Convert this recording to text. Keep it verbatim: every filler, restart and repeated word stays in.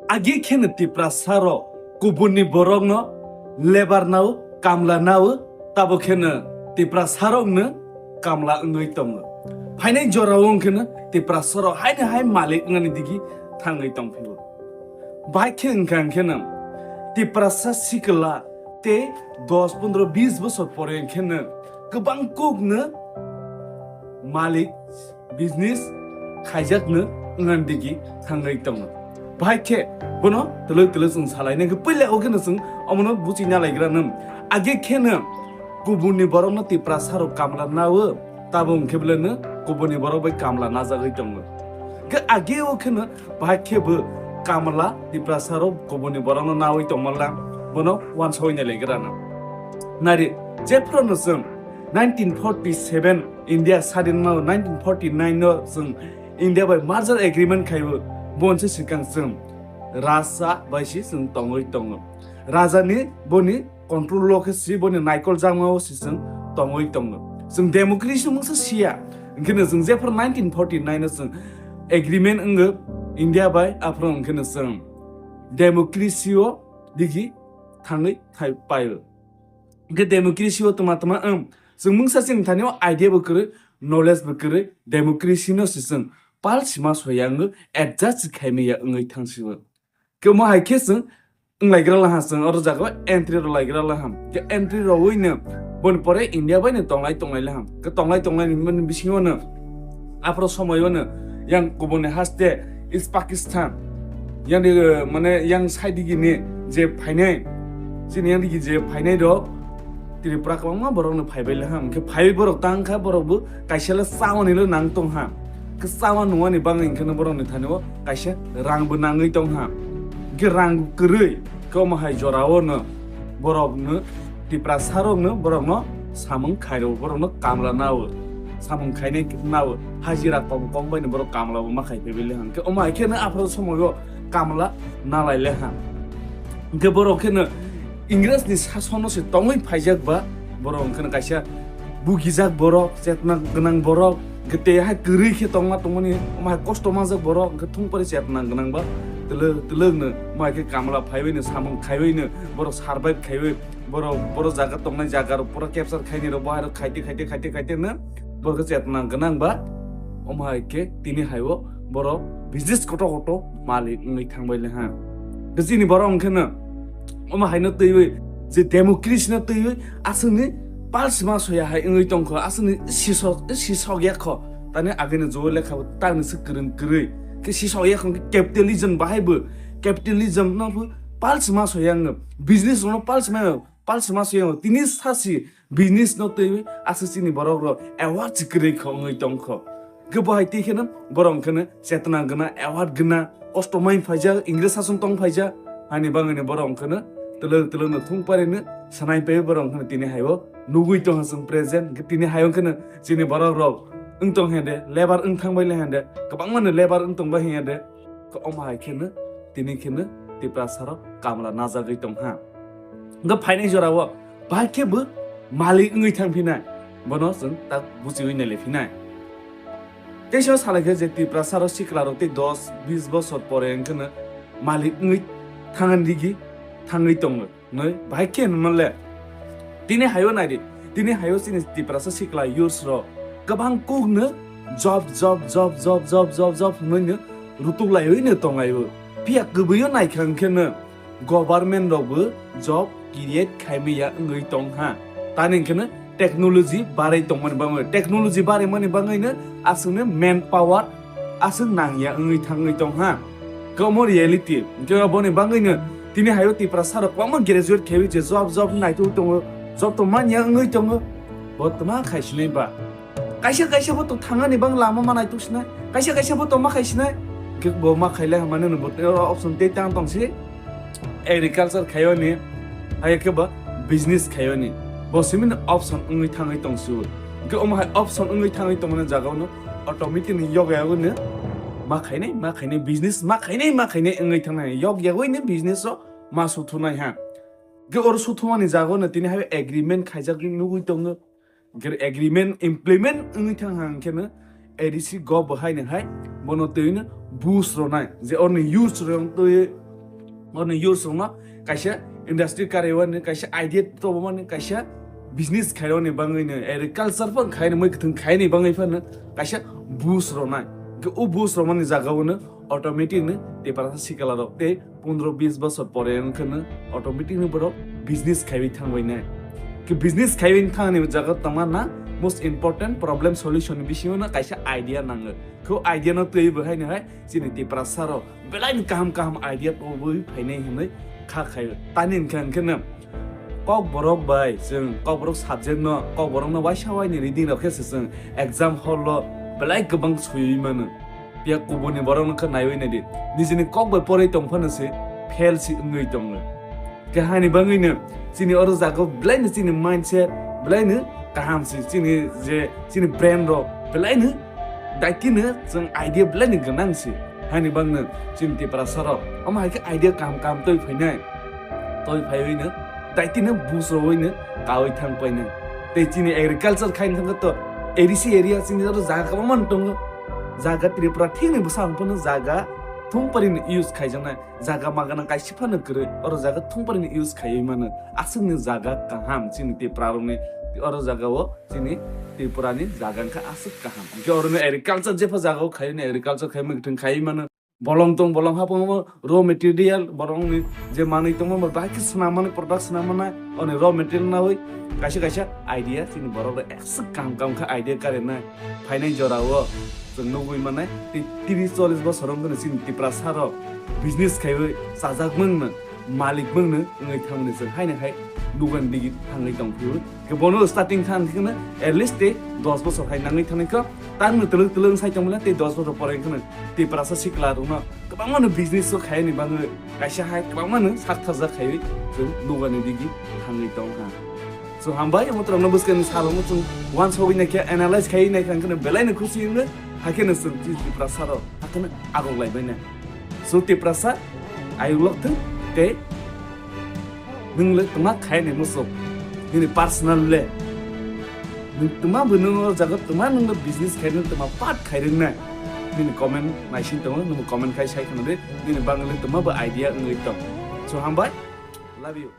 Agi kheno Tiprasa rok kubunni borokno lebar nao, kamla nao, tabo kheno Tiprasa rokno kamla wngwi tongo. Phainai jorao wngkheno Tiprasa rok haino hai malik wngnani digi thangwi tongphio. Bai khe wngkha wngkheno Tiprasa sikla tei dos, pondro, bis bosor pore wngkheno kwbang kokno malik business khaijakno wngani digi thangwi tongo. Bahai khe bono twlwi twlwi chwng salainai khe puila o kheno chwng omono buchina laigra nw. Age kheno kubunni borokno Tiprasa rok kamla nawo, tabo wngkhe beleno kubunni borok bai kamla najagwi tongo. Khe age o kheno bahai khe bo kamla Tiprasa rok kubunni borokno nawi tongmala bono wansawina laigra nw. Nari jephru no chwng nineteen forty seven India sadin mao nineteen forty nine no chwng India bai merger agreement khaibo, bonse swkang chwng Raja bai si chwng tongwi tongo. Raja ni boni control o khe si boni naikol jakma o si chwng tongwi tongo. Chwng democracy mungsa siya. Hwnkhe no chwng jephru nineteen forty nine no chwng agreement wngo India bai, aphuru hwnkhe no chwng democracy o digi thangwi thai paio. Hwnkhe democracy o tma tma wng, chwng mungsa chini thani o idea bo kwrwi, knowledge bo kwrwi, democracy no se chwng pal sima soya wngwi adjust khaimaya wngwi thangsio. Khe omo hai khe chwng wnglaigra laha, chwng oro jaga o entry rwlaigra laha. Khe entry rwui no boni pore India bai no tonglai tonglai laha. Khe tonglai tonglai ni bisingo no aphuru somoi o no yang kubuni haste East Pakistan, yang di, eh, mane yang side digi ni je phainai, chini yang digi je phainai rok Tripura kwbangma borok no phaibai le ham. Khe phaibai borok tang kha, borok bo kaisa le chawa ni le nang tong ha. Khe chawa nungani bangwi hwnkhe no borok ni thani o kaisa rang bo nangwi tong ha. Khe rang kwrwi khe omo hai jora o no borok no Tiprasa rok no borok no samung khairo, borok no kamla nao, samung khainai nao, hajira kom kom bai no borok kamla bo ma khai phaibai le ham. Khe omo hai khe no aphuru somoi o kamla nalai le ham. Hwnkhe borok khe no Ingres ni sason no se tongwi phaijak ba, borok hwnkhe no kaisa bugijak borok, chetna gwnang borok, hwnkhe tei hai kwrwi khe tongma tongmani, omo hai kosto manjak borok, hwnkhe thung pari chetna gwnang ba, twlwk twlwk no, omo hai khe kamla phaiwi no, samung khaiwi no, borok survive khaiwi, borok, borok jaga tongnai jaga rok pura capture khaini rok, bo hai rok khaite, khaite, khaite, khaite no, borok khe chetna gwnang ba, omo hai khe tini hai o borok business kotor kotor malik wngwi thangbai le ha. Khe chini borok hwnkhe no omo hai no twiwi je democracy no twiwi aswkni pal sima soya hai wngwi tongkho, aswkni sisok, sisok yakho. Tani agini jo lekha bo tangni se kwrwng kwrwi. Khe sisok yakho khe capitalism bahai bo, capitalism no bo pal sima soya wngwi, business rok no pal sima, pal sima soya wngwi. Tini sasi business no twiwi aswk chini borok rok award se kwrwi kho wngwi tongkho. Khe bo hai twi kheno borok hwnkhe no chetna gwnang, award gwnang, kosto mai phaijak, Ingres sason tong phaijak, hani bangwi no borok hwnkhe no twlwk twlwk no thung pari no sanai pai borok hwnkhe no tini hai o nugwi tongha chwng present, hwnkhe tini hai o hwnkhe no chini borok rok wng tong hende, labour wng thang bai le hende, kwbangma no labour wng tong bai hende, khe omo hai kheno tini kheno Tiprasa rok kamla najagwi tong ha. Hwnkhe phainai jora o bahai khe bo malik wngwi thang phinai, bono chwng tak buchiwi naile phinai. Teisa salai khe je Tiprasa rok sikla rok tei dos bis bosor pore wngkheno malik wngwi thangani digi thangwi tongo. Noi bahai khe hwnma le tini hai o nai di, tini hai o chini Tiprasa sikla youths rok kwbang kuk no job, job, job, job, job, job, job hwnwi no rutuk laiwi no tong lai o. Phiya kwbwi o nai kha hwnkhe no government rok bo job create khai maya wngwi tong ha. Tani hwnkhe no technology barai tongmani bagwi, technology baraimani bagwi no aswk no man power aswk nangya wngwi thangwi tong ha. Khe omo reality. Hwnkhe boni bagwi no tini hai o Tiprasa rok kwbangma graduate khaiwi je job, job naituk tongo, job to manya wngwi tongo. Bo tma khai sinai ba. Kaisa kaisa bo to thangani bang lama ma naituk sinai. Kaisa kaisa bo to ma khai sinai. Khe bo ma khai le hamani no bo option tei tang tong si. Agriculture khaiyoni, hai khe ba business khaiyoni. Bo simi no option wngwi thangwi tong si. Hwnkhe omo hai option wngwi thangwi tongmani jaga no automatic ni yog yago no ma khainai, ma khainai business, ma khainai, ma khainai wngwi thangnai. Yog yago ni business o ma suthunai ha. Hwnkhe oro suthumani jaga no tini hai agreement khaijak nugwi tongo. Hwnkhe agreement implement wngwi thang ha hwnkhe no A D C gov bo hai no hai bono twi no bus rwnai je oroni use rwng twi Ono youths rokno kaisa industry kariwani, kaisa idea tobomani, kaisa business khairokni bangwino, agriculture phan khaini, mui kwthwng khaini bangwi phano kaisa boost rwnai. Khe o boost rwmani jagao no automatic no Tiprasa sikla rok tei pondro bis bosor pore wngkhano automatic no borok business khaiwi thangbainai. Khe business khaiwi thangni jaga tongma na most important problem solution ni bisingo no kaisa idea nango. Khe o idea no twiwi bo haino hai chini Tiprasa rok belai ni kaham kaham idea tobwi phainai hinwi kha khaio. Tani hwnkha hwnkhe no Kokborok bai chwng Kokborok subject no, Kokborok no waisa waini reading rok khe se chwng exam hall o belai kwbang swiwi mano. Piya kubuni borok no khe naiwi naidi. Nijini kok bai porwi tong phano se fail si wngwi tongo. Khe haini bangwino chini oro jaga belai no chini mindset belai no kaham si, chini je chini brain rok belai no daitino chwng idea belai ni gwnang si. Haini bangno chini Tiprasa rok omo hai khe idea kaham kaham twi phainai. Twi phaiwino daitino boost rwino kawi thang painai. Tei chini agriculture khaini thangkhe to A D C area chini oro jaga kwbangma no tongo. Jaga Tripura thikni bwsa wng phano jaga thungpari ni use khaijaknai. Jaga magana kaisa phano kwrwi, oro jaga thungpari ni use khaiwi mano. Aswkni jaga kaham chini Tripura rokni, oro jaga o chini Tripura ni jaga wngkha aswk kaham. Hwnkhe oro no agriculture jepha jaga o khaio ni agriculture khai mwkhwtwng khai mano. Bolong tong, bolong hapang o raw material, borok ni je manwi tongma bai khe swnam mani, product swnam mani, oni raw material nawi kaisa kaisa idea chini borok rok aswk kaham kaham khe idea kare nai. Phainai jora o chwng nugwi mannai tei tris chollish bosor wngkhe chini Tiprasa rok business khaiwi chajak mangno, malik mangno wngwi thangmani chwng haino hai nugani digi thangwi tong phio. Khe bono starting khan kheno at least tei dos bosor hai nangwi thangwi kho, tangno twlwk twlwk sai tongmani tei dos bosor pore kheno Tiprasa sikla rokno kwbangma no business o khaini bangwi kaisa hai kwbangma no sak thajak khaiwi chwng nugani digi thangwi tong kha. So hambai, omo twrwngno bwskangni salongo chwng uansugwi naikhe, analyze khaiwi naikhe, ang kheno belai no khusi wngno, hakheno chwng chini Tiprasa rok hakheno agok lai baina. So Tiprasa ayuk lok thung tei nwng le twma khai ni muchuk, nini personal le nwng twma bo nwng o jaga twma nwng business khai nwng twma part khai rwng nai, nini comment naising tongo, nwng comment khai sai kheno de, nini bangwi le twma bo idea wngwi tong. So hambai, love you.